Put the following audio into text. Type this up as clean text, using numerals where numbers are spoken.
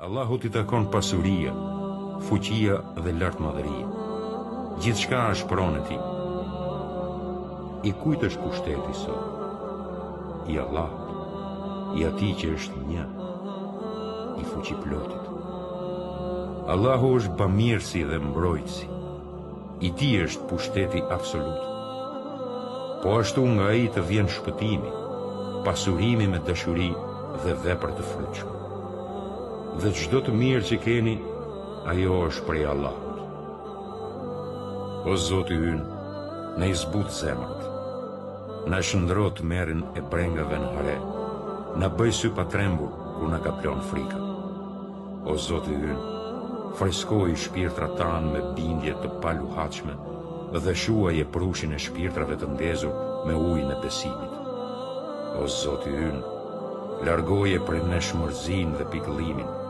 Allahut i takon pasuria, fuqia dhe lartmadhëria. Gjithçka është pronë e tij. I kujt është pushteti sot? I Allahut, i atij që është një, i fuqiplotit. Allahu është bamirësi dhe mbrojtësi. I tij është pushteti absolut. Po ashtu nga ai të vjen shpëtimi, pasurimi me dashuri dhe vepra të frytshme. Dhe çdo të mirë që keni, ajo është prej Allahut. O Zoti ynë, na i zbut zemrat, na shndërro tmerrin e brengave në hare, na bëj sypatrembur kur na kaplon frika. O Zoti ynë, freskoji shpirtrat tanë me bindje të paluhatshme dhe shuaje prushin e shpirtrave të ndezur me ujin e besimit. O Zoti ynë, largoje prej nesh mërzinë dhe pikëllimin.